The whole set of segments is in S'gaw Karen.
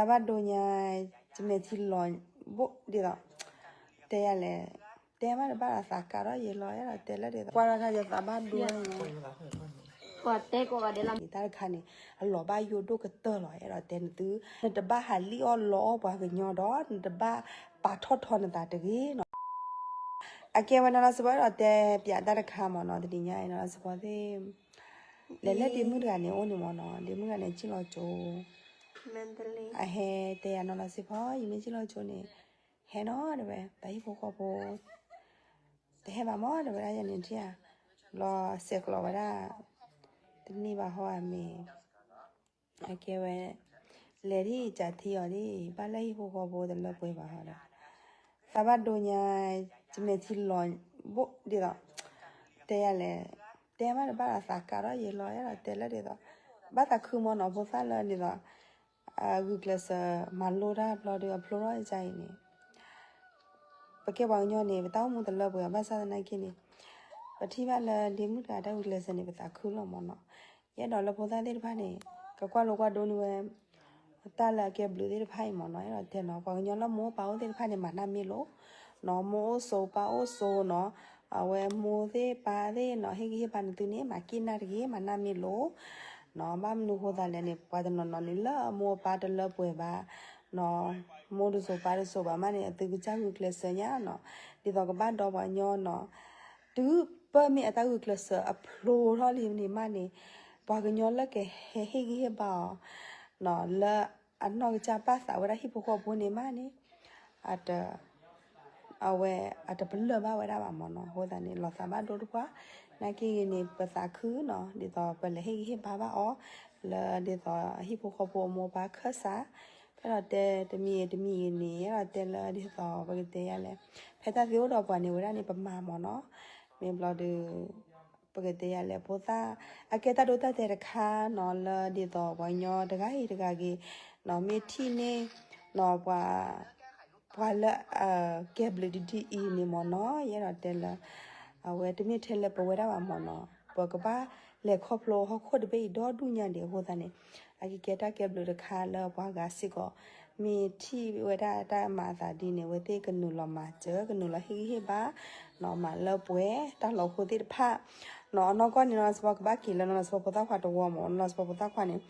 သးဘၣ်ဒိညါ, ယမဲာ်ထံလီၤဘိၣ်ဒ်သိး, တဲယၤလဲၣ်, တဲမးတဘၣ်ဒီးသးကးထီၣ်ယဲလီၤ အဲၣ်ဒိးတဲလၢဒ်သိး ကွၢ်ထီၣ်ခါယသးဘၣ်ဒိန့ၣ်, တၢ်တခါန့ၣ် အလီၤဘၣ်ယိၣ်ဒိၣ်ကတၢၢ်လီၤ အဲၣ်ဒိးတဲနသု, နတဘၣ်ဟးလံၣ်အီၣ်လီအီၣ်ပှၤကညီဒီး နတဘၣ်ပာ်ထီၣ်ထီနသးတဂ့ၤနီၤ. အကဲဝဲနီၤလီၤစ့ၢ်ကီး အဲၣ်ဒိးတဲပၠးတၢ်တခါမ့ၢ်နီၤ တနံၤညါအံၤနီၤလီၤစ့ၢ်ကီးသ့ၣ် လဲၤလၢဒ့မုၣ်တဂၤန့ၣ်အိၣ်န့ၣ်မ့ၢ်နီၤ ဒ့မုၣ်တဂၤန့ၣ် ကံၣ်လီၤကၠိ, အဟဲတဲယၤနီၤလီၤစ့ၢ်ကီး ယမ့ၢ်ကံၣ်လီၤကၠိန့ၣ်, ဟဲနီၤတဲဝဲ တၢ်ဟံၣ်ဖိဃီဖိ, တဟဲဘၣ်မ့ၢ်တဲဝဲဒၣ်ယၤန့ၣ်ထံၣ်ဧါ, ဘျီစဲးကျိးဝဲဒၣ်, တန့ၢ်ဘၣ်ဟီဧါမ့ၢ် အကဲဝဲ, လဲၤဒ်အံၤ ကးထံအီၤဒ်အံၤ ဘၣ်လၢဟံၣ်ဖိဃီဖိတလၢပှဲၤဘၣ်ဟီဒီး, သးဘၣ်ဒိညါ, ယမဲာ်ထံလီၤဘိၣ်ဒ်သိး, တဲယၤလဲၣ်, တဲမးတဘၣ်ဒီးသးကးထီၣ်ယဲလီၤ အဲၣ်ဒိးတဲလၢဒ်သိး, ဘၣ်သးခုမ့ၢ်နီၤ ဖိသၣ်လၢဒ်သိး, ဂုာ်ကျဲးစၢးမၤလိတၢ်ဘျီဒီးအဖျိထီၣ်အံၤန့ၣ် ပကဲပှၤကညီန့ၣ် ပတၢ်အိၣ်မူတလၢပှဲၤဘၣ်ဆၣ်သနာ်က့န့ၣ်, ပထံၣ်ဘၣ်လၢဒ့မုၣ်တဂၤတၢ်ဂုာ်ကျဲးစၢးန့ၣ် ပသးခုလီၤမ့ၢ်နီၤ, ယအဲၣ်ဒိးလၢဖိသၣ်သ့ၣ်တဖၣ်န့ၣ်, ကကွၢ်လိကွၢ်ဒိန့ၢ်ဝဲ, တၢ်လၢအကဲဘျုးသ့ၣ်တဖၣ်အံၤမ့ၢ်နီၤ အဲၣ်ဒိးတဲနီၤ ပှၤကညီလၢမိၢ်ပၢ်အိၣ်သ့ၣ်တဖၣ်န့ၣ် မၤနၢ်မ့ၢ်လိၤ, နီၤ မိၢ်အိၣ်ဆိးပၢ်အိၣ်ဆိးနီၤ, အဝဲမိၢ်သ့ၣ်ပၢ်သ့ၣ်နီၤ ဟ့ၣ်ဂံၢ်ဟ့ၣ်ဘါနသုန့ၣ် မၤက့ၢ်နၢ်တဂ့ၤ မၤနၢ်မ့ၢ်လိၤ, နီၤ ဘၣ်မနုၤဃိသးလဲၣ်န့ၣ် ပှၤတနီၤနီၤန့ၣ် လၢအမိၢ်အပၢ်တလၢပှဲၤဘၣ်, နီၤ, မိၢ်တစိၤပၢ်တစိၤဘၣ်မးန့ၣ် အသုကစၢ်ဂုာ်ကျဲးစၢးညါနီၤ, ဒ်သိးကဘၣ်ဒီပှၤကညီနီၤ, တုၤပၢၢ်မ့ၢ်အတၢ်ဂုာ်ကျဲးစၢးအဖျိထီၣ်လံန့ၣ်မးန့ၣ်, ပှၤကညီလၢကဟဲဟ့ၣ်ဂံၢ်ဟ့ၣ်ဘါအီၤ, နီၤ လၢအနီၢ်ကစၢ်ပာ်သးဝဲဒၣ်ဟံၣ်ဖိဃီဖိန့ၣ်မးန့ၣ်, အတ အဝဲအတပလၢၢ်ဘၣ်ဝဲဒၣ်ဘၣ်မ့ၢ်နီၤ အဃိသတးန့ၣ် လီၤသးဘၣ်ဒိတပှၢ်, နာ်က့ဂ့ၤန့ၣ် ပသးခုနီၤ ဒ်သိးပလဲၤဟ့ၣ်ဂံၢ်ဟ့ၣ်ဘါဘၣ်အီၤ, လၢဒ်သိးဟံၣ်ဖိဃီဖိအမိၢ်အပၢ်ခၢၣ်စး, အဲၣ်ဒိးတဲတမံၤဂ့ၤတမံၤဂ့ၤန့ၣ် အဲၣ်ဒိးတဲလၢဒ်သိးပကတဲယၤလဲၣ်, ဖဲတၢ်သ့အိၣ်ဒီးပှၤန့ၣ်ဝဲဒၣ်န့ၣ် ပမၤမ့ၢ်နီၤ, မ့ၢ်ဘျီဒီး ပကတဲယၤလဲၣ် ဖိသၣ်, အကဲတၢ်ဒိတၢ်တဲာ်တခါနီၤ လၢဒ်သိးပှၤကညီတဂၤဂ့ၤတဂၤဂ့ၤ, နီၤ မ့ၢ်ထံၣ်န့ၢ်, နီၤ ပှၤ ပှၤလၢအကဲဘျုးဒ်ဒ်အံၤန့ၣ်မ့ၢ်နီၤ ယအဲၣ်ဒိးတဲလၢ, အဝဲတမ့ၢ်ထဲလၢပဝဲဒၣ်ဘၣ်မ့ၢ်နီၤ ပကဘၣ်လဲၤခီဖျိဟီၣ်ခိၣ်တဘ့ၣ်အံၤဒီဒူၣ်ညါဒံးအဃိသတးန့ၣ်, အကကဲတၢ်ကဲဘျုးတခါလၢပှၤဂၤစ့ၢ်ကီး, မ့ၢ်ထံၣ်ဝဲဒၣ်တၢ်မၤအသးဒ်န့ၣ် အဝဲသ့ၣ်ကနုာ်လီၤမၤစၢၤ ကနုာ်လီၤဟ့ၣ်ဂံၢ်ဟ့ၣ်ဘါ, နီၤ မၤလၢပှဲၤတၢ်လီၤဟိသ့ၣ်တဖၣ်, နီၤ အနီၢ်ကီၢ်န့ၣ်နီၤ စပီကဘၣ်က့ၤလၢနီၤ စပီဖိသၣ်ခွါတဝီမ့ၢ်နီၤ စပီဖိသၣ်ခွါန့ၣ်,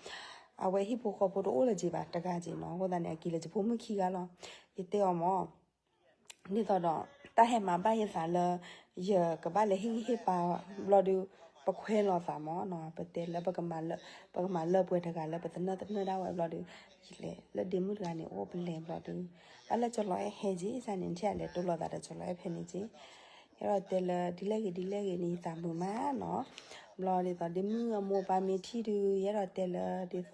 အဝဲဟံၣ်ဖိဃီဖိတအိၣ်လၢၤဘၣ်တဂၤက့ၤနီၤ အဃိသတးန့ၣ် အက့ၤလၢယဖိမုၣ်ခံဂၤလီၤ, ယတဲအီၤမ့ၢ် ဒ်သိးဒီး တၢ်ဟဲမၤဘၣ်ယသးလၢ ယကဘၣ်လဲၤဟ့ၣ်ဂံၢ်ဟ့ၣ်ဘါဘျီဒီး ပခွဲးလီၤသးမ့ၢ်နီၤ ပတဲလၢ ပကမၤလၢပှဲၤတဂၤလၢပသနၢၣ်သနၢၣ်ဒၣ်ဝဲဘျီဒီး ယလဲၤလၢဒ့မုၣ်တဂၤန့ၣ်အိၣ်ပလဲၤဘျီဒီး ဘၣ်လၢကၠီၤလီၤအဲၣ်ဟဲက့ၤန့ၣ် ထံၣ်အလဲၤတိလိာ်သးဒီးကၠီၤလီၤအဲၣ်ဖဲန့ၣ်က့ၤ အဲၣ်ဒိးတဲလၢ ဒ်လဲၣ်ဂ့ၤဒ်လဲၣ်ဂ့ၤန့ၣ် ယသးမုာ်မးနီၤ, ဘျီဒ်သိးဒ့မုၣ်အမိၢ်ပၢ်မ့ၢ်ထံၣ်ဒုး ယအဲၣ်ဒိးတဲလၢဒ်သိး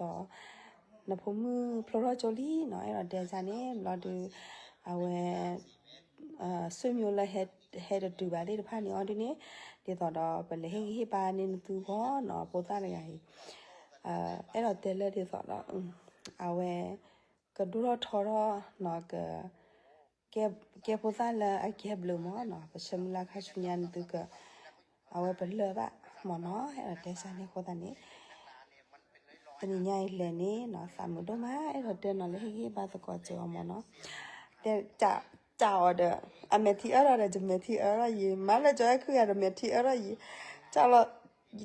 နဖိမုၣ်ဖျိထီၣ်ကၠိလံနီၤ အဲၣ်ဒိးတဲန့ၣ် ဘျီဒုး အဝဲ ဆွေမျိုးလၢဟဲတတုၤဘၣ်သ့ၣ်တဖၣ်န့ၣ်အီၤဒ်န့ၣ် ဒ်သိးဒီးပလဲၤဟ့ၣ်ဂံၢ်ဟ့ၣ်ဘါန့ၢ်နသုဂီၢ်နီၤ ဖိသၣ်တဂၤအံၤ အဲၣ်ဒိးတဲလၢဒ်သိးဒီး အဝဲ ကဒိၣ်ထီၣ်ထီထီၣ်နီၤ က ကဲဖိသၣ်လၢအကဲဘျုးမ့ၢ်နီၤ ပဆၢမုၢ်လၢ်ခါဆူညါနသုက အဝဲပလၢၢ်ဘၣ်မ့ၢ်နီၤ အဲၣ်ဒိးတဲစ့ၢ်န့ၣ်အဃိသတးန့ၣ် တနံၤညါအံၤလဲၤန့ၣ်နီၤ သးမုာ်ဒိၣ်မး အဲၣ်ဒိးတဲနီၤ လဲၤဟ့ၣ်ဂံၢ်ဟ့ၣ်ဘါသကိးစၢၤအီၤမ့ၢ်နီၤ တဲ ကးအီၤဒီး အမဲာ်ထံအၢထီၣ်ဒီး ယမဲာ်ထံအၢထီၣ်ယံၤ မၤလၢကၠီၤအဲၣ်ခုဂၤဒီး မဲာ်ထံအၢထီၣ်ယံၤ ကးလီၤ ယ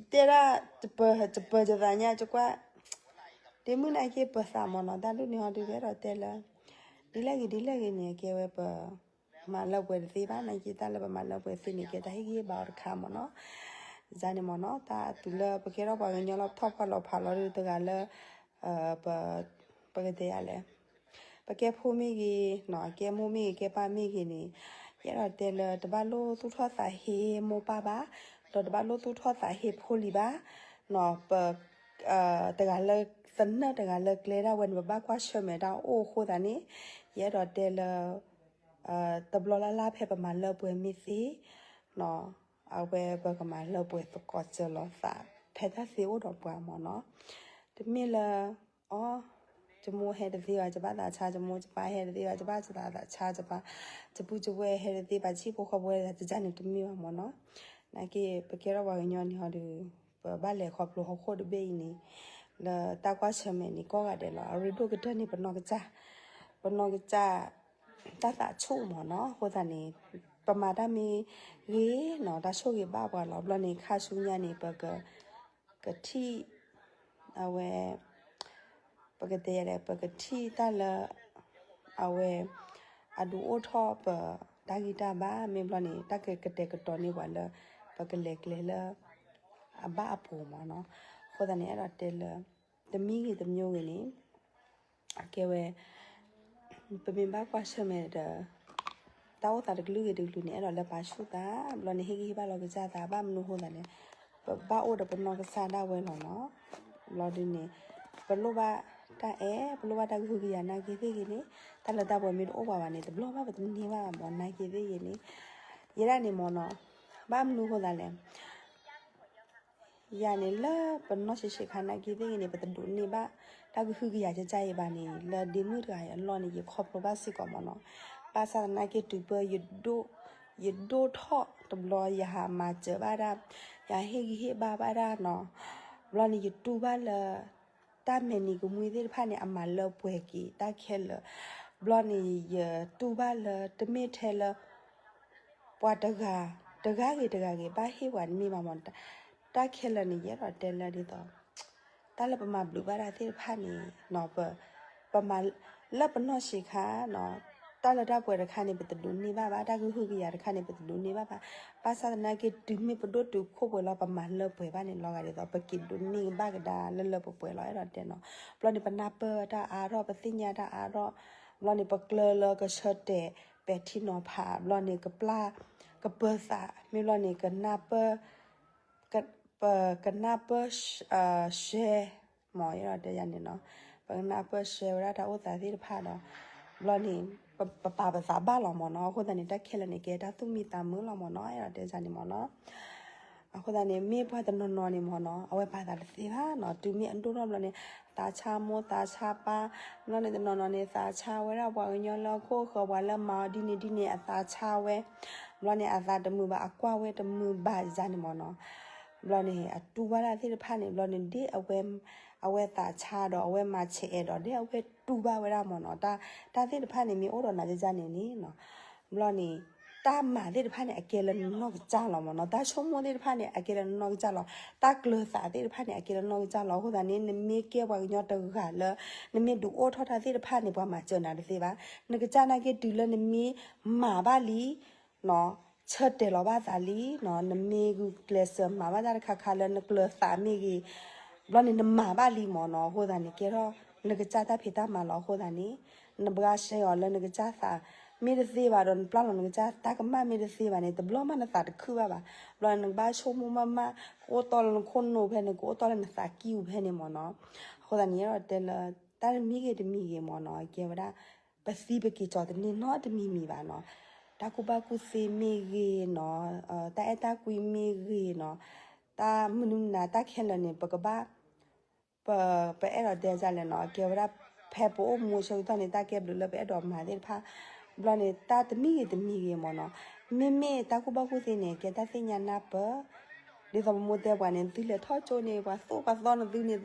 တဲဒၣ် တပၢၤယသးညါ ကကွၢ် ဒ့မုၣ်နာ်က့ပၢၤသးမ့ၢ်နီၤ တၢ်ဒ်န့ၣ်ဟီဒုး အဲၣ်ဒိးတဲလၢ ဒ်လဲၣ်ဂ့ၤဒ်လဲၣ်ဂ့ၤန့ၣ် ကဲဝဲပ မၤလၢပှဲၤတသ့ဘၣ် နာ်က့တၢ်လၢပမၤလၢပှဲၤသ့န့ၣ် ကဲတၢ်ဟ့ၣ်ဂံၢ်ဟ့ၣ်ဘါအီၤတခါမ့ၢ်နီၤ ယန့ၣ်မ့ၢ်နီၤ တၢ်အတုၤလၢပကဲထီၣ်ပှၤကညီလီၤထီၣ်ဖှီၣ်လီၤဖးလီၤဒုးတဂၤလၢ ပ ပကတဲယၤလဲၣ် ပကဲဖိမ့ၢ်ဂ့ၤ ကဲမိၢ်မ့ၢ်ဂ့ၤ ကဲပၢ်မ့ၢ်ဂ့ၤန့ၣ် ယအဲၣ်ဒိးတဲလၢတဘၣ်လိၣ်သူၣ်ထီၣ်သးဟ့မိၢ်ပၢ်ဘၣ် ဒီးတဘၣ်လိၣ်သူၣ်ထီၣ်သးဟ့ဖိလံၤဘၣ် ပ တဂၤလၢ သနၢၣ်တဂၤလၢကျဲဒၣ်ဝဲန့ၣ် ပဘၣ်ကွၢ်ဆၢၣ်မဲာ်တၢ်အိၣ်အဃိသတးန့ၣ် ယအဲၣ်ဒိးတဲလၢ တဘျီလၢ်လၢ်ဖဲပမၤလၢပှဲၤမ့ၢ်သ့ အဝဲပကမၤလၢပှဲၤသကိးစၢၤလီၤသး ဖဲတၢ်သ့အိၣ်ဒီးပှၤမ့ၢ်နီၤ တမ့ၢ်လၢ အိ ယမိၢ်ဟဲတသ့ဘၣ် ယဘၣ်သးဆါ ယမိၢ် ယပၢ်ဟဲတသ့ဘၣ် ယဘၣ်သးဆါ ယပၢ် ယပုၢ်ယဝဲၢ်ဟဲတသ့ဘၣ် ယဟံၣ်ဖိဃီဖိတဂၤန့ၣ် တမ့ၢ်ဘၣ်မ့ၢ်နီၤ နာ်က့ ပကဲထီၣ်ပှၤကညီန့ၣ်ဟီဒီး ပဘၣ်လဲၤခီဖျိဟီၣ်ခိၣ်တဘ့ၣ်အံၤန့ၣ် လၢတၢ်ကွၢ်ဆၢၣ်မဲာ်န့ၣ် ကိးဂၤဒဲးလီၤ. အရ့ဒိၣ်ကတၢၢ်န့ၣ် ပနီၢ်ကစၢ်, ပနီၢ်ကစၢ်တၢ်သးဆူၣ်မ့ၢ်နီၤ. အဃိသတးန့ၣ် ပမၤတၢ်မ့ၢ်ဂ့ၤနီၤ တၢ်ဆိၣ်ဂ့ၤဘၣ်ပှၤလီၤ. ဘျီန့ၣ် ခါဆူညါန့ၣ် ပက, ကထံၣ်, အဝဲ, ပကတဲယၤဒီး ပကထံၣ်တၢ်လၢ အဝဲ အဒုးအိၣ်ထီၣ်ပတၢ်ဂံၢ်တၢ်ဘါ မ့ၢ်ဘျီန့ၣ် တၢ်ကကတဲာ်ကတီၤန့ၢ်ပှၤလၢ ပကလဲၤကျဲလၢ အဘၣ်အပူၤမ့ၢ်နီၤ. အဃိသတးန့ၣ် အဲၣ်ဒိးတဲလၢ တမံၤဂ့ၤတမံၤဂ့ၤန့ၣ် အကဲဝဲ ပမ့ၢ်ဘၣ်ကွၢ်ဆၢၣ်မဲာ်ဒီး တၢ်အိၣ်သးတကလုာ်ဂ့ၤတကလုာ်န့ၣ် အဲၣ်ဒိးလၢပာ်ဆူၣ်သး ဘျီန့ၣ် ဟ့ၣ်ဂံၢ်ဟ့ၣ်ဘါလီၤကစၢ်သး ဘၣ်မနုၤအဃိသတးန့ၣ် ပဘၣ်အိၣ်ဒီးပနီၢ်ကစၢ်ဒၣ်ဝဲလီၤနီၤ. ဘျီဒ်န့ၣ် ပလိၣ်ဘၣ်တၢ်အဲၣ် ပလိၣ်ဘၣ်တၢ်ကဟုကယာ်နာ်က့သ့ၣ်ဂ့ၤန့ၣ် တၢ်လၢတၢ်ပှဲၤမ့ၢ်တအိၣ်ပှၤဘၣ်န့ၣ် တဘျီဘၣ်ပတန့ၢ်ဘၣ်ဘၣ်မ့ၢ်နာ်က့သ့ၣ်ဂ့ၤန့ၣ် ယဲဒၣ်န့ၣ်မ့ၢ်နီၤ ဘၣ်မနုၤအဃိသတးလဲၣ် ယၤန့ၣ်လၢပနီၢ်ဆံးဆံးခါနာ်က့သ့ၣ်ဂ့ၤန့ၣ် ပတဒိးန့ၢ်ဘၣ် တၢ်ကဟုကယာ်ကကအံၤဘၣ်န့ၣ် လၢဒ့မုၣ်တဂၤအံၤအလီၢ်န့ၣ် ယခီဖျိဘၣ်စ့ၢ်ကီးမ့ၢ်နီၤ. ဘၣ်ဆၣ်သနာ်က့တုၤပၢ ယဒိၣ်ထီၣ်တဘျီ ယဟးမၤစၢၤဘၣ်တၢ် ယဟးဟ့ၣ်ဂံၢ်ဟ့ၣ်ဘါဘၣ်တၢ်နီၤ. ဘျီန့ၣ် ယတူၢ်ဘၣ်လၢ တၢ်မဲာ်နံၤကမှံသ့ၣ်တဖၣ်န့ၣ် အမၤလၢပှဲၤက့ၤတၢ်ခဲလၢာ်. ဘျီန့ၣ် ယတူၢ်ဘၣ်လၢတမ့ၢ်ထဲလၢ ပှၤတဂၤ, တဂၤဂ့ၤတဂၤဂ့ၤ ဘၣ်ဟ့ၣ်ပှၤတမ့ၢ်ဘၣ်မ့ၢ် တၢ်ခဲလၢာ်န့ၣ် ယအဲၣ်ဒိးတဲလၢဒ်သိး တၢ်လၢပမၤဘျုးဘၣ်တၢ်သ့ၣ်တဖၣ်န့ၣ် ပမၤ လၢပနီၢ်ဆံးခါနီၤ တၢ်လၢတၢ်ပှဲၤတခါန့ၣ် ပတဒိးန့ၢ်ဘၣ်ဘၣ် တၢ်ကဟုကယာ်တခါန့ၣ် ပတဒိးန့ၢ်ဘၣ်ဘၣ်. ဘၣ်ဆၣ်သနာ်က့တုၤမ့ၢ်ပဒိၣ်တုာ်ခိၣ်ပှဲၤလီၤ ပမၤလၢပှဲၤဘၣ်န့ၣ် လီၤဂာ်ဒ်သိး ပက့ၤဒိးန့ၢ်ဘၣ်ကဒါလၢလၢပှဲၤပှဲၤလီၤ အဲၣ်ဒိးတဲနီၤ. ဘျီန့ၣ် ပနၢ်ပၢၢ်တၢ်အါထီၣ် ပသ့ၣ်ညါတၢ်အါထီၣ် ဘျီန့ၣ် ပကျၢၤလၢကဆၢတဲာ်ပဲာ်ထံနီၤဖး ဘျီန့ၣ် ကပျၢ် ကပၢၤသး မ့ၢ်ဘျီန့ၣ် ကနၢ်ပၢၢ် ပကနၢ်ပၢၢ် share မ့ၢ် အဲၣ်ဒိးတဲယၤန့ၣ်နီၤ ပကနၢ်ပၢၢ် share ဝဲဒၣ်တၢ်အိၣ်သးသ့ၣ်တဖၣ်ဒီး ဘျီန့ၣ် ပပာ်ပသးဘၣ်လီၤမ့ၢ်နီၤ. အဃိသတးန့ၣ် တၢ်ခဲလၢာ်န့ၣ် ကဲတၢ်သူၣ်မံသးမုာ်လီၤမ့ၢ်နီၤ အဲၣ်ဒိးတဲယၤန့ၣ်မ့ၢ်နီၤ. အဃိသတးန့ၣ် မ့ၢ်ပှၤတနီၤနီၤန့ၣ်မ့ၢ်နီၤ အဝဲပာ်သးတသ့ဘၣ်နီၤ တုၤမ့ၢ်အဒိၣ်ထီၣ်ဘျီန့ၣ် သးဆါမိၢ်သးဆါပၢ် ဘျီန့ၣ်တနီၤနီၤန့ၣ် သးဆါဝဲဒၣ်ပှၤကညီလၢအခိၣ်ဃၢၤ ပှၤလၢမၤအီၤဒ်န့ၣ်ဒ်န့ၣ် အသးဆါဝဲ ဘျီန့ၣ် အသးတမုာ်ဘၣ် အကွၢ်ဝဲတမုာ်ဘၣ်ယၤန့ၣ်မ့ၢ်နီၤ. ဘျီန့ၣ် အတူၢ်ဘၣ်တၢ်သ့ၣ်တဖၣ်န့ၣ် ဘျီန့ၣ် ဒ်အဝဲ အဝဲသးဆါဒီး အဝဲမၤဆဲးအဲးဒီး ဒ်အဝဲတူၢ်ဘၣ်ဝဲဒၣ်မ့ၢ်နီၤ တၢ်သ့ၣ်တဖၣ်န့ၣ် မ့ၢ်အိၣ်ဒီးနၤယန့ၣ်န့ၣ်နီၤ ဘျီန့ၣ် တၢ်မၤသ့ၣ်တဖၣ်န့ၣ် အကဲလၢနနီၢ်ကစၢ်လီၤမ့ၢ်နီၤ တၢ်ဆိကမိၣ်သ့ၣ်တဖၣ်န့ၣ် အကဲလၢနနီၢ်ကစၢ်လီၤ တၢ်ကျၢၤသးသ့ၣ်တဖၣ်န့ၣ် အကဲလၢနနီၢ်ကစၢ်လီၤ အဃိသတးန့ၣ် နမ့ၢ်ကဲပှၤကညီတဂၤလၢ နမ့ၢ်ဒုးအိၣ်ထီၣ်တၢ်သ့ၣ်တဖၣ်န့ၣ် ပှၤမၤစၢၤနၤတသ့ဘၣ် နကစၢ်နာ်က့တုၤလၢနမ့ၢ်မၤဘၣ်လံ ဆၢတဲာ်လီၤဘၣ်သးလံနီၤ နမ့ၢ်ဂုာ်ကျဲးစၢးမၤဘၣ်တၢ်တခါခါလၢနကျၢၤသးမ့ၢ်ဂ့ၤ, ဘျီန့ၣ်နမၤဘၣ်လံမ့ၢ်နီၤ အဃိသတးန့ၣ် ကဲထီၣ်နကစၢ်တၢ်ဖံးတၢ်မၤလီၤ အဃိသတးန့ၣ် နဘှါရှဲအီၤလၢနကစၢ်သးမ့ၢ်တသ့ဘၣ်ဒီး နပျၢ်လီၤနကစၢ်တၢ်ကမၣ်မ့ၢ်တသ့ဘၣ်န့ၣ် တဘျီမးနသးတခုဘၣ်ဘၣ်, ဘျီနကဘၣ်ဆိကမိၣ်မးမး ကအိၣ်တီၢ်လၢနခိၣ်နူာ်ဖဲန့ၣ် ကအိၣ်တီၢ်လၢနသးကံၢ်ပူၤဖဲန့ၣ်မ့ၢ်နီၤ, အဃိသတးန့ၣ် ယအဲၣ်ဒိးတဲလၢ တၢ်တမံၤဂ့ၤတမံၤဂ့ၤမ့ၢ်နီၤ ကဲဝဲဒၣ် ပသံပက့ၤကီၤတန့ၢ်နီတမံၤမံၤဘၣ်နီၤ, တၢ်ကူၣ်ဘၣ်ကူၣ်သ့မ့ၢ်ဂ့ၤနီၤ, တၢ်အဲၣ်တၢ်ကွံမ့ၢ်ဂ့ၤနီၤ, တၢ်မနုၤမနုၤတၢ်ခဲလၢာ်န့ၣ် ပကဘၣ် ပ ပအဲၣ်ဒိးတဲဒ်လဲၣ်နီၤ, ကဲဝဲဒၣ် ဖဲပအိၣ်မူဆၢကတီၢ်န့ၣ် တၢ်ကဲဘျုးလၢပအဲၣ်ဒိးမၤသ့ၣ်တဖၣ်, ဘျီန့ၣ် တၢ်တမံၤဂ့ၤတမံၤဂ့ၤမ့ၢ်နီၤ, မ့မ့ၢ်တၢ်ကူၣ်ဘၣ်ကူၣ်သ့န့ၣ် ကဲတၢ်သ့ၣ်ညါနၢ်ပၢၢ်, ဒ်သိးပမိၢ်တဲပှၤန့ၣ် နသုလဲၤထီၣ်ကၠိန့ၣ် ပှၤသိၣ်ပှၤသီနသုန့ၣ်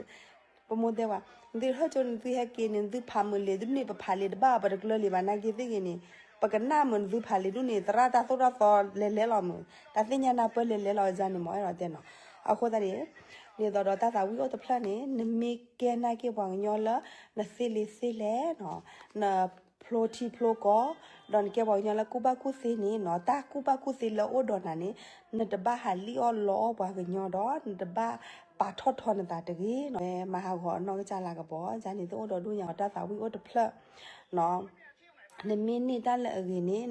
ပမိၢ်တဲပှၤ နသုထီၣ်ကၠိန့ၣ် နသုဟဲက့ၤန့ၣ် နသုဖးမုာ်လံာ် ဒ်န့ၣ် ပဖးလံာ်တဘၣ် ပတကျၢၤလံာ်ဘၣ်နာ်က့သ့ၣ်ဂ့ၤန့ၣ်, ပကနၣ်မုာ်နသုဖးလံာ်ဒ်န့ၣ် သရၣ်တၢ်သိၣ်တၢ်သီလဲၤလဲၤလီၤမုာ်, တၢ်သ့ၣ်ညါနၢ်ပၢၢ်လဲၤလဲၤလီၤန့ၣ်မ့ၢ် အဲၣ်ဒိးတဲနီၤ, အဃိသတးန့ၣ် ဒ်သိးဒီးတၢ်သးဝံၣ်အိၣ်တဖျၢၣ်န့ၣ် နမ့ၢ်ကဲနာ်က့ပှၤကညီလၢ နသ့လံာ်သ့လဲၢ်နီၤ, နဖျိထံဖျိကီၢ်, ဒီးနကဲပှၤကညီလၢကူၣ်ဘၣ်ကူၣ်သ့န့ၣ်နီၤ, တၢ်ကူၣ်ဘၣ်ကူၣ်သ့လၢအိၣ်ဒီးနၤန့ၣ် နတဘၣ်ဟးလံၣ်အီၣ်လီအီၣ်ပှၤကညီဒီး နတဘၣ်ပာ်ထီၣ်ထီနသးတဂ့ၤနီၤ, မၤဟးဂီၤအနီၢ်ကစၢ်လၤကပီၤ, ယန့ၣ်သုအိၣ်ဒီးဒိၣ်ညါအီၤတၢ်သးဝံၣ်အိၣ်တဖျၢၣ်နီၤ နမ့ၢ်န့ၢ်တၢ်လၢအဂ့ၤန့ၣ်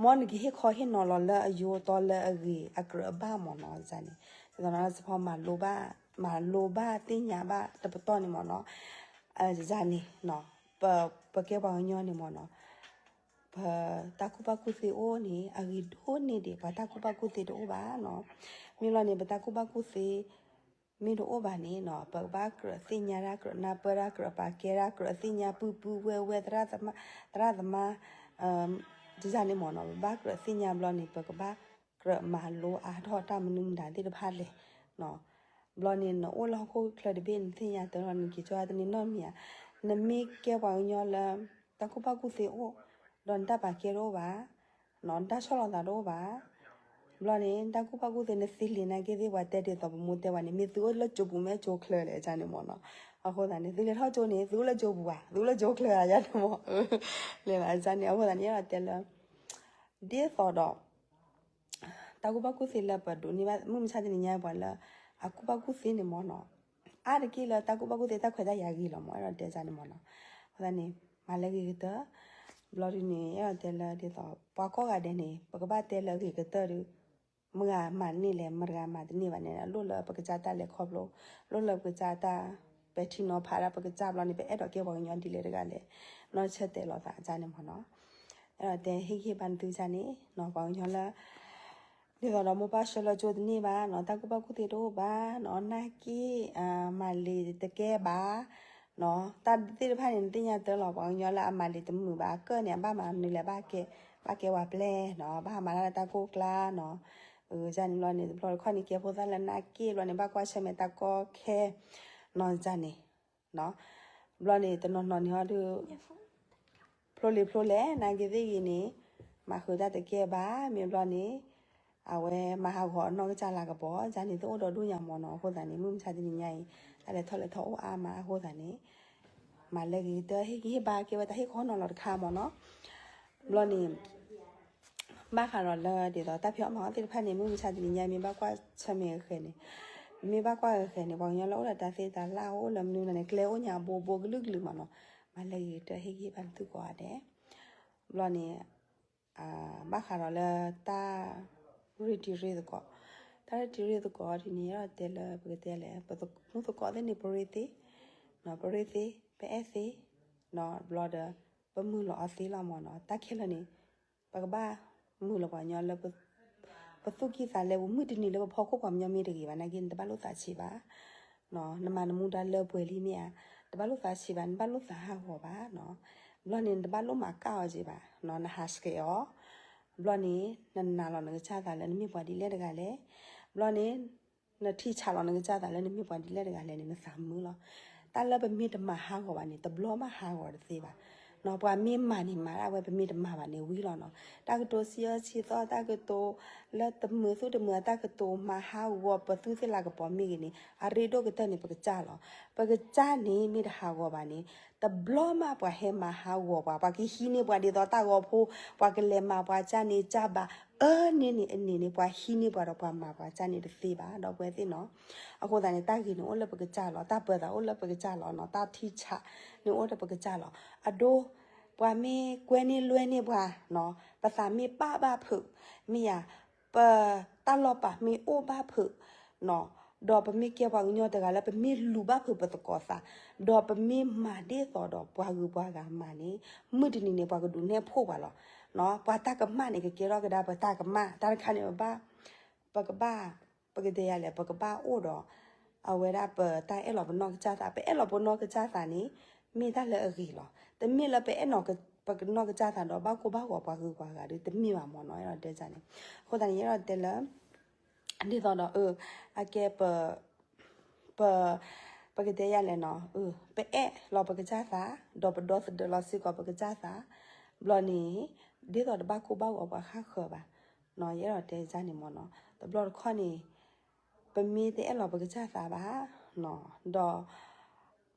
မ်နကဟ့ၣ်ခီဟ့ၣ်နီၤလီၤလၢအယိအသီလၢအဂ့ၤအကြၢးအဘၣ်မ့ၢ်နီၤ, န့ၣ် ဒ်သိးနီၤ စဖီမၤလိဘၣ် မၤလိဘၣ်သ့ၣ်ညါဘၣ်တပတီၢ်န့ၣ်မ့ၢ်နီၤ, န့ၣ် ပကဲပှၤကညီန့ၣ်မ့ၢ်နီၤ ပတၢ်ကူၣ်ဘၣ်ကူၣ်သ့အိၣ်န့ၣ် အဂ့ၤဒိၣ်န့ၢ်ဒံး ပှၤတၢ်ကူၣ်ဘၣ်ကူၣ်သ့တအိၣ်ဘၣ်နီၤ, မ့ၢ်လီၤန့ၣ် ပတၢ်ကူၣ်ဘၣ်ကူၣ်သ့ မ့ၢ်တအိၣ်ဘၣ်န့ၣ်နီၤ ပကဘၣ်ကြၢးသ့ၣ်ညါတၢ် ကြၢးနၢ်ပၢၢ်တၢ် ကြၢးပာ်ကဲတၢ် ကြၢးသ့ၣ်ညါပုၢ်ပုၢ်ဝဲၢ်ဝဲၢ် သရၣ်သမါ ဒ်န့ၣ်မ့ၢ်နီၤ ပဘၣ်ကြၢးသ့ၣ်ညါဘျီန့ၣ် ပကဘၣ်ကြၢးမၤလိအါထီၣ်တၢ်မနုၤမတၤသ့ၣ်တဖၣ်လဲၣ်နီၤ ဘျီန့ၣ် နအိၣ်လၢဟီၣ်ခိၣ်ချၢတဘ့ၣ် နသ့ၣ်ညါတၢ်လီၤ နက့ၤကၠီတန့ၢ်နီတမံၤဧါ. နမ့ၢ်ကဲပှၤကညီလၢ တၢ်ကူၣ်ဘၣ်ကူၣ်သ့အိၣ်, ဒီးနတၢ်ပာ်ကဲတအိၣ်ဘၣ်, နတၢ်ဆီၣ်လီၤသးတအိၣ်ဘၣ်. ဘျီန့ၣ် တၢ်ကူၣ်ဘၣ်ကူၣ်သ့ နသ့လံာ်နာ်က့သ့ၣ် ပှၤတဲဒ်သိးပမိၢ်တဲဝဲန့ၣ် မ့ၢ်သုအိၣ်လၢကၠိပူၤ မ့ၢ်ကၠိချၢလဲၣ် ကန့ၣ်မ့ၢ်နီၤ. အဃိသတးန့ၣ် သုလဲၤထီၣ်ကၠိန့ၣ် သုအိၣ်လၢကၠိပူၤဧါ, သုအိၣ်လၢကၠိချၢဧါ ယန့ၣ်မ့ၢ်, လဲၤဘၣ် ကန့ၣ် အဃိသတးန့ၣ် ယအဲၣ်ဒိးတဲလၢ ဒ်သိးဒီး တၢ်ကူၣ်ဘၣ်ကူၣ်သ့လၢပဒိးန့ၢ်ဘၣ် မုၢ်မဆါတနံၤညါပှၤလၢ အကူၣ်ဘၣ်ကူၣ်သ့န့ၣ်မ့ၢ်နီၤ, အါတက့ၢ်လၢတၢ်ကူၣ်ဘၣ်ကူၣ်သ့တၢ်ခွဲးတၢ်ယာ်ဂ့ၤလီၤမ့ၢ် အဲၣ်ဒိးတဲန့ၣ်မ့ၢ်နီၤ. အဃိသတးန့ၣ် မၤလၢဂ့ၤကတၢၢ်, ဘျီဒ်န့ၣ် အဲၣ်ဒိးတဲလၢဒ်သိး ပှၤကိးဂၤဒဲးန့ၣ် ပကဘၣ်တဲလၢအဂ့ၤကတၢၢ်ဒီး မတၤဂၤမၤန့ၢ်လဲၣ် မတၤဂၤမၤတန့ၢ်ဘၣ်န့ၣ် လိၣ်လၢပကစၢ်တၢ်လဲၤခီဖျိ, လိၣ်လၢပကစၢ်တၢ်ပဲာ်ထံနီၤဖးဒၣ်ပကစၢ်ဘျီန့ၣ် ပအဲၣ်ဒိးကဲပှၤကညီဒ်လဲၣ်တဂၤလဲၣ်, နီၢ်ဆၢတဲာ်လီၤသးကန့ၣ်မ့ၢ်နီၤ. အဲၣ်ဒိးတဲဟ့ၣ်ဂံၢ်ဟ့ၣ်ဘါနသုကန့ၣ်နီၤ ပှၤကညီလၢ ဒ်သိးဒီးမိၢ်ပၢ်ဆှၢလၢကၠိတန့ၢ်ဘၣ်နီၤ, တၢ်ကူၣ်ဘၣ်ကူၣ်သ့တအိၣ်ဘၣ်နီၤ, နာ်က့ မၤလံာ်တကဲဘၣ်နီၤ, တၢ်သ့ၣ်တဖၣ်န့ၣ် နသ့ၣ်ညါတၢ်လီၤ, ပှၤကညီလၢအမၤလံာ်တမုာ်ဘၣ် အကၢၣ်န့ၣ် အဘၣ်မၤမနုၤလဲၣ် ဘၣ်ကဲ, ဘၣ်ကဲဝဲပျဲၢ်နီၤ, ဘၣ်ဟးမၤတၢ်လၢတၢ်ကိၢ်ကျါနီၤ, ကန့ၣ်ဘျီန့ၣ် တဘျီတခီၣ်န့ၣ် ကဲဖိသၣ်လၢနာ်က့ဘျီန့ၣ် ဘၣ်ကွၢ်ဆၢၣ်မဲာ်တၢ်ကီခဲနီၤ ကန့ၣ် ဘျီန့ၣ် တနီၤနီၤန့ၣ်ဟီဒုး ဖျိလံာ်ဖျိလဲၣ် နာ်က့သ့ၣ်ဂ့ၤန့ၣ် မၤဃုာ်တၢ်တကဲဘၣ် မ့ၢ်ဘျီန့ၣ် အဝဲမၤဟးဂီၤအနီၢ်ကစၢ်လၤကပီၤ ကန့ၣ်သ့ၣ်အိၣ်ဒီးဒိၣ်ညါမ့ၢ်နီၤ, အဃိသတးန့ၣ် မုၢ်မဆါတနံၤညါအံၤ တၢ်လဲၤထီၣ်လဲၤထီအိၣ်အါမး အဃိသတးန့ၣ် မၤလၢဂ့ၤကတၢၢ် ဟ့ၣ်ဂံၢ်ဟ့ၣ်ဘါကဲဝဲတၢ်ဟ့ၣ်ခီနီၤလီၤတခါမ့ၢ်နီၤ, ဘျီန့ၣ် ဘၣ်ဃးဒီးလၢဒ်သိးတၢ်ဖံးအီၣ်မၤအီၣ်သ့ၣ်တဖၣ်န့ၣ် မုၢ်မဆါတနံၤညါ မ့ၢ်ဘၣ်ကွၢ်ဆၢၣ်မဲာ်ဂ့ၤန့ၣ်, မ့ၢ်ဘၣ်ကွၢ်ဂ့ၤန့ၣ် ပှၤကညီလၢအိၣ်ဒီးတၢ်သ့တၢ်လၢ်အိၣ်လၢမနုၤန့ၣ် ကျဲအိၣ်ညါဘိဘိကလုာ်ကလုာ်မ့ၢ်နီၤ, မၤလၢဂ့ၤကတၢၢ် ဟ့ၣ်ဂံၢ်ဟ့ၣ်ဘါနသုကိးဂၤဒဲး, ဘျီန့ၣ် ဘၣ်ဃးဒီးလၢတၢ်ရ့တံၤရ့သကိး, တၢ်ရ့တံၤရ့သကိးဒ်န့ၣ် ယအဲၣ်ဒိးတဲလၢပကတဲလဲၣ် ပမူသကိးသ့ၣ်န့ၣ် ပရ့သ့, ပရ့သ့, ပအဲၣ်သ့, ဘျီဒီး ပမုာ်လီၤအီၤသ့လီၤမ့ၢ်နီၤ, တၢ်ခဲလၢာ်န့ၣ် ပကဘၣ်မုာ်လီၤပှၤကညီလၢ ပသူၣ်ကံၢ်သးလဲပူၤ မုၢ်တနံၤလၢပဖီခိၣ်ပှၤကညီမ့ၢ်တဂ့ၤဘၣ် နာ်က့ နတဘၣ်လိၣ်သးဆံးဘၣ် နမၤနမူဒါလၢပှဲၤလံမ့ၢ်ဧါ, တဘၣ်လိၣ်သးဆံးဘၣ် နဘၣ်လိၣ်သးဟးဂီၤဘၣ်, ဘျီန့ၣ် နတဘၣ်လိၣ်မၤကၣ်အီၤက့ၤဘၣ်, နဟးဆှဲးအီၤ, ဘျီန့ၣ် နနာ်လီၤနကစၢ်သးလၢနမ့ၢ်ပှၤဒ်လဲၣ်တဂၤလဲၣ်, ဘျီန့ၣ် နထံၣ်ဆးလီၤနကစၢ်သးလၢနမ့ၢ်ပှၤဒ်လဲၣ်တဂၤလဲၣ်န့ၣ် နသးမုာ်လီၤ. တၢ်လၢပမ့ၢ်တမၤဟးဂီၤဘၣ်န့ၣ် တဘျီမးဟးဂီၤတသ့ဘၣ် ပှၤမ့ၢ်မၤန့ၣ်မၤဒၣ်ဝဲ ပမ့ၢ်တမၤဘၣ်န့ၣ်ဝံၤလီၤနီၤ, တၢ်ကတိၤစံးအၢစံးသီ တၢ်ကတိၤလၢတမုာ်သူၣ်တမုာ်အတၢ်ကတိၤ မၤဟးဂီၤပသူသ့ၣ်လၤကပီၤမ့ၢ်ဂ့ၤန့ၣ် အရ့ဒိၣ်ကတၢၢ်န့ၣ် ပကစၢ်လီၤ. ပကစၢ်န့ၣ်မ့ၢ်တဟးဂီၤဘၣ်န့ၣ် တဘျီမးပှၤဟဲမၤဟးဂီၤပှၤ ပှၤကဟံးန့ၢ်ပှၤဒ်သိးတၢ်ဂီၤဖိ ပှၤကလဲၤမၤပှၤကၢ်န့ၣ်ကၢ်ဘၣ် အၢန့ၣ်န့ၣ် အန့ၣ်န့ၣ် ပှၤဟံးန့ၢ်ပှၤဒီးပှၤမၤပှၤကၢ်န့ၣ်တသ့ဘၣ် ဒီပုၢ်ဝဲၢ်သ့ၣ်နီၤ, အဃိသတးန့ၣ် တၢ်ဂ့ၤန့ၣ်အိၣ်လၢပကစၢ်လီၤ တၢ်ပၢၤသးအိၣ်လၢပကစၢ်လီၤနီၤ တၢ်ထံၣ်ဆးန့ၣ်အိၣ်လၢပကစၢ်လီၤ အဒိ ပှၤမ့ၢ်ကွဲန့ၢ်လွဲန့ၢ်ပှၤနီၤ ပသးမ့ၢ်ပာ်ဘၣ်ဖုး မ့ၢ်ယၤ ပတၢ်လီၤပာ်မ့ၢ်အိၣ်ဘၣ်ဖုးနီၤ ဒီးပမ့ၢ်ကဲပှၤကညီတဂၤလၢပမ့ၢ်လူၤဘၣ်ဖုးပသကိးသး ဒီးပမ့ၢ်မၤဒ်သိးဒီးပှၤဂုၤပှၤဂၤမၤန့ၣ် မုၢ်တနံၤန့ၣ် ပှၤကဒုးနဲၣ်ဖှိၣ်ပှၤလီၤ. ပှၤတၢ်ကမၣ်န့ၣ် ကကဲထီၣ်ကဒါပတၢ်ကမၣ် တၢ်တခါန့ၣ် ပဘၣ် ပကဘၣ် ပကတဲယၤလဲၣ် ပကဘၣ်အိၣ်ဒီး အဝဲဒၣ်ပတၢ်အဲၣ်လီၤပနီၢ်ကစၢ်သး ပအဲၣ်လီၤပနီၢ်ကစၢ်သးန့ၣ် မ့ၢ်တၢ်လၢအဂ့ၤလီၤ. တမ့ၢ်လၢပအဲၣ်လီၤပနီၢ်ကစၢ်သးဒီး ဘၣ်ကိၢ်ဘၣ်ဂီၤပှၤဂုၤပှၤဂၤဒီး တမ့ၢ်ဘၣ်မ့ၢ်နီၤ အဲၣ်ဒိးတဲန့ၣ် အဃိသတးန့ၣ် ယအဲၣ်ဒိးတဲလၢ ဒ်သိးဒီး အကဲပ ပ ပကတဲယၤလဲၣ်နီၤ ပအဲၣ်လီၤပကစၢ်သး ဒီးပဒီသဒၢလီၤစ့ၢ်ကီးပကစၢ်သး ဘျီန့ၣ် ဒ်သိးတဘၣ်ကိၢ်ဘၣ်ဂီၤပှၤဃၣ်ဃၢၤဘၣ် ယအဲၣ်ဒိးတဲန့ၣ်မ့ၢ်နီၤ တဘျီတခီၣ်န့ၣ် ပမ့ၢ်တအဲၣ်လီၤပကစၢ်သးဘၣ် ဒီး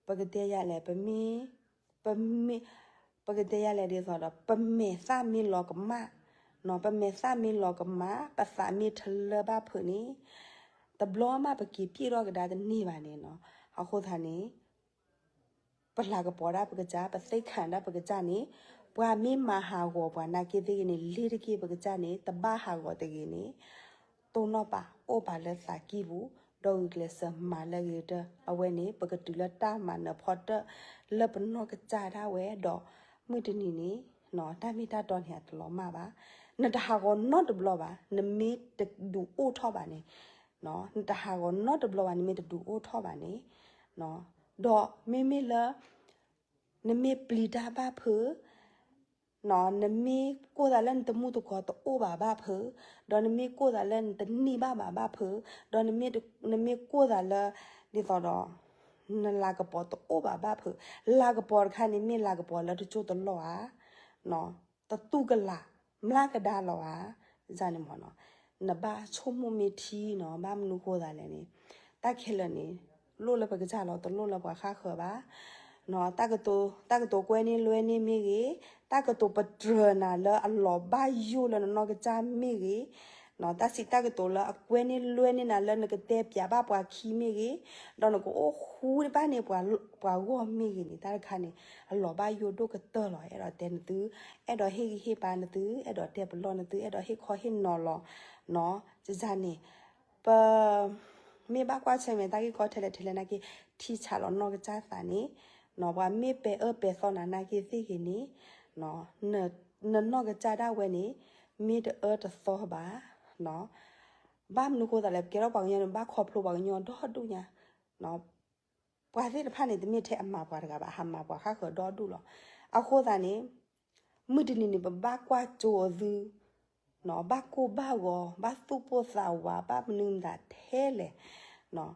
ပကတဲယၤလဲၣ် ပမ့ၢ် ပမ့ၢ် ပကတဲယၤလဲၣ်ဒ်သိးဒီး ပမဲာ်သၣ်မ့ၢ်လီၤကမၣ် ပမဲာ်သၣ်မ့ၢ်လီၤကမၣ် ပသးမ့ၢ်ထလၢဘၣ်ဖုးန့ၣ် တဘျီမးပက့ၤပျံၢ်ထီၣ်ကဒါတန့ၢ်ဘၣ်န့ၣ်နီၤ အဃိသတးန့ၣ် ပလၤကပီၤဒၣ်ပကစၢ် ပသ့ၣ်ခၣ်ဒၣ်ပကစၢ်န့ၣ် ပှၤမ့ၢ်မၤဟးဂီၤပှၤနာ်က့သ့ၣ်ဂ့ၤန့ၣ် လ့ၤတက့ၢ်ပကစၢ်န့ၣ် တဘၣ်ဟးဂီၤတဂ့ၤန့ၣ် တိၢ်နီၣ်ပာ်အိၣ်ပာ်လၢသးကံၢ်ပူၤ ဒီးဂုာ်ကျဲးစၢးမၤလၢအဂ့ၤကတၢၢ် အဝဲန့ၣ် ပကတုၤလၢတၢ်မၤနၢၤဖီတၢၣ်လၢပနီၢ်ကစၢ်ဒၣ်ဝဲဒီး မုၢ်တနံၤန့ၣ် တၢ်မ့ၢ်တၢ်တီန့ၣ် အတလီၤမၢ်ဘၣ်. နတဟးဂီၤနီတဘျီဘၣ် နမ့ၢ်တဒုးအိၣ်ထီၣ်ဘၣ်န့ၣ် နတဟးဂီၤနီတဘျီဘၣ် နမ့ၢ်တဒုးအိၣ်ထီၣ်ဘၣ်န့ၣ် ဒီးမ့မ့ၢ်လၢ နမ့ၢ်ပျံၤတၢ်ဘၣ်ဖုး နမ့ၢ်ကိၢ်သးလၢနတမူတကိးတအိၣ်ဘၣ်ဘၣ်ဖုး, ဒီးနမ့ၢ်ကိၢ်သးလၢနတန့ၢ်ဘၣ်ဘၣ်ဘၣ်ဖုး, ဒီးနမ့ၢ်တ- နမ့ၢ်ကိၢ်သးလၢ ဒ်သိးဒီး နလၤကပီၤတအိၣ်ဘၣ်ဘၣ်ဖုး, လၤကပီၤတခါန့ၣ် မ့ၢ်လၤကပီၤလၢတကၠိတလီၢ်ဧါ, တတူၢ်ကလာ် မျၢ်ကဒါလီၤဧါ, န့ၣ်မ့ၢ်နီၤ, နဘၣ်ဆိကမိၣ်မ့ၢ်ထံနီၤ, ဘၣ်မနုၤဃိသးလဲၣ်န့ၣ်, တၢ်ခဲလၢာ်န့ၣ် လိၣ်လၢပကစၢ်လီၤ, တလိၣ်လၢပှၤဃၣ်ဃၢၤဘၣ် တၢ်ကတိၤ- တၢ်ကတိၤကွဲန့ၢ်လွဲန့ၢ်မ့ၢ်ဂ့ၤ, တၢ်ကတိၤပတြၢၤနၤလၢအလီၤဘၣ်ယိၣ်လၢနနီၢ်ကစၢ်မ့ၢ်ဂ့ၤ, တၢ်စံးတၢ်ကတိၤလၢအကွဲန့ၢ်လွဲန့ၢ်နၤလၢနကတဲပၠးဘၣ်ပှၤခံမ့ၢ်ဂ့ၤ, ဒီးနကအိၣ်ဃူတဘၣ်န့ၣ် ပှၤဂီၢ်မ့ၢ်ဂ့ၤန့ၣ် တၢ်တခါန့ၣ် အလီၤဘၣ်ယိၣ်ဒိၣ်ကတၢၢ်လီၤ. အဲၣ်ဒိးတဲနသု, အဲၣ်ဒိးဟ့ၣ်ဂံၢ်ဟ့ၣ်ဘါနသု, အဲၣ်ဒိးတဲပလီၢ်နသု, အဲၣ်ဒိးဟ့ၣ်ခီဟ့ၣ်နီၤလီၤနီၤ, န့ၣ် ပ မ့ၢ်ဘၣ်ကွၢ်ဆၢၣ်မဲာ်တၢ်ဂ့ၢ်ကီထဲလဲၣ်ထဲလဲၣ်နာ်က့ ထံဆးလီၤနီၢ်ကစၢ်သးန့ၣ်, ပှၤမ့ၢ်ပဲာ်အၢပဲာ်သီနၤနာ်က့သ့ၣ်ဂ့ၤန့ၣ်, နနီၢ်ကစၢ်ဒၣ်ဝဲန့ၣ် မ့ၢ်တအၢတသီဘၣ်, ဘၣ်မနုၤဃိသးလဲၣ် ပကဲထီၣ်ပှၤကညီန့ၣ် ဘၣ်ခီဖျိပှၤကညီဒီဒူၣ်ညါ, ပှၤသ့ၣ်တဖၣ်န့ၣ် တမ့ၢ်ထဲအမၤပှၤတဂၤဘၣ်, ဟးမၤပှၤဃၣ်ဃၢၤဒီဒူၣ်လီၤ. အဃိသတးန့ၣ် မုၢ်တနံၤန့ၣ် ပဘၣ်ကွၢ်ကၠိအသု, ဘၣ်ကိၢ်ဘၣ်ဂီၤ, ဘၣ်သူၣ်ပိၢ်သးဝး, ဘၣ်မနုၤမတၤထဲလဲၣ်.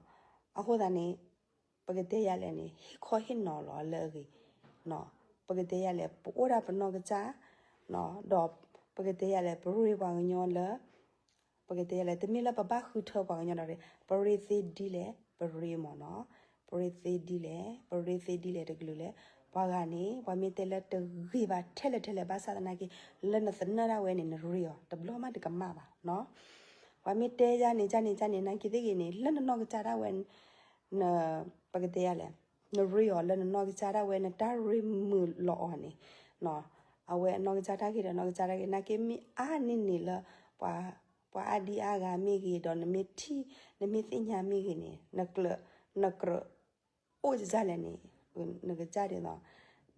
အဃိသတးန့ၣ် ပကတဲယၤလဲၣ်န့ၣ် ဟ့ၣ်ခီဟ့ၣ်နီၤလီၤလၢအဂ့ၤ, ပကတဲယၤလဲၣ် ပအိၣ်ဒၣ်ပနီၢ်ကစၢ်, ဒီးပကတဲယၤလဲၣ် ပရ့ပှၤကညီလၢ ပကတဲယၤလဲၣ် တမ့ၢ်လၢပဘၣ်ဃုထၢပှၤကညီဒီး ပရ့သ့ဒ်လဲၣ် ပရ့မ့ၢ်နီၤ, ပရ့သ့ဒ်လဲၣ် ပရ့သ့ဒ်လဲၣ်တကလုာ်လဲၣ်. ပှၤဂၤန့ၣ် ပှၤမ့ၢ်တဲလၢတဂ့ၤဘၣ်ထဲလဲၣ်ထဲလဲၣ် ဘၣ်ဆၣ်သနာ်က့ လၢနသနၢၣ်ဒၣ်ဝဲန့ၣ် နရ့အီၤ တဘျီမးတကမၣ်ဘၣ်နီၤ. ပှၤမ့ၢ်တဲယၤန့ၣ် ယၤန့ၣ် ယၤန့ၣ် နာ်က့သ့ၣ်ဂ့ၤန့ၣ် လၢနနီၢ်ကစၢ်ဒၣ်ဝဲ န ပကတဲယၤလဲၣ် နရ့အီၤလၢနနီၢ်ကစၢ်ဒၣ်ဝဲ နတၢ်ရ့မုာ်လီၤအီၤန့ၣ်, အဝဲအနီၢ်ကစၢ်တၢ်ဂ့ၤဒီးနီၢ်ကစၢ်တၢ်ဂ့ၤ နာ်က့မ့ၢ်အါန့ၢ်န့ၣ်လၢ ပှၤအါဒံအါဂၤမ့ၢ်ဂ့ၤ ဒီးနမ့ၢ်ထံၣ် နမ့ၢ်သ့ၣ်ညါမ့ၢ်ဂ့ၤန့ၣ် နကြၢး နကြၢးအိၣ်ကစၢ်လဲၣ်န့ၣ် နကစၢ်ဒ်သိး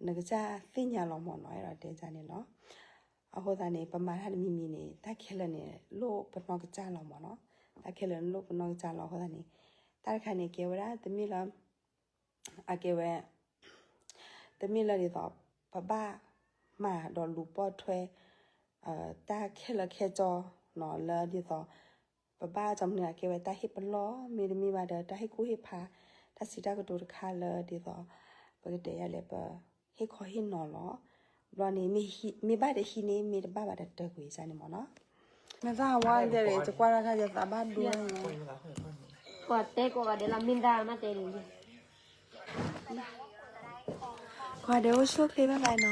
နကစၢ်သ့ၣ်ညါလီၤမ့ၢ်နီၤ အဲၣ်ဒိးတဲကစၢ်န့ၣ်လီၤ. အဃိသတးန့ၣ် ပမၤတၢ်တမံၤမံၤန့ၣ် တၢ်ခဲလၢာ်န့ၣ် လိၣ်ပနီၢ်ကစၢ်လီၤမ့ၢ်နီၤ, တၢ်ခဲလၢာ်န့ၣ်လိၣ်ပနီၢ်ကစၢ်လီၤ. အဃိသတးန့ၣ် တၢ်တခါန့ၣ် ကဲဝဲဒၣ် တမ့ၢ်လၢ အကဲဝဲ တမ့ၢ်လၢဒ်သိး ပဘၣ်မၤဒီးလူၤပိာ်ထွဲ တၢ်ခဲလၢာ်ခဲဆ့နီၤ လၢဒ်သိး ပဘၣ်ကၠီမနုၤအကဲဝဲတၢ်ဟ့ၣ်ပလီၢ် မ့တမ့ၢ်ဘၣ်ဒီး တၢ်ဟ့ၣ်ကူၣ်ဟ့ၣ်ဖး တၢ်စံးတၢ်ကတိၤတခါလၢဒ်သိး ပကတဲယၤလဲၣ် ပဟ့ၣ်ခီဟ့ၣ်နီၤလီၤ. ဘျီန့ၣ် မ့ၢ်ဘၣ်တဟံးန့ၣ် မ့ၢ်တဘၣ်ဘၣ်ဒီးတၢ်ကွံာ်စၢ်န့ၣ်မ့ၢ်နီၤ. မ့ၢ်တၢ်ဝါတဲ ယကွၢ်တၢ်ခါယသးဘၣ်ဒိ ပှၤတဲကိးဂၤဒဲးလီၤ မ့ၢ်တၢ်မးတဲန့ၣ် ကိးဂၤဒဲးအိၣ်ဆူၣ်ချ့ bye bye နီ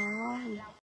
ၤ.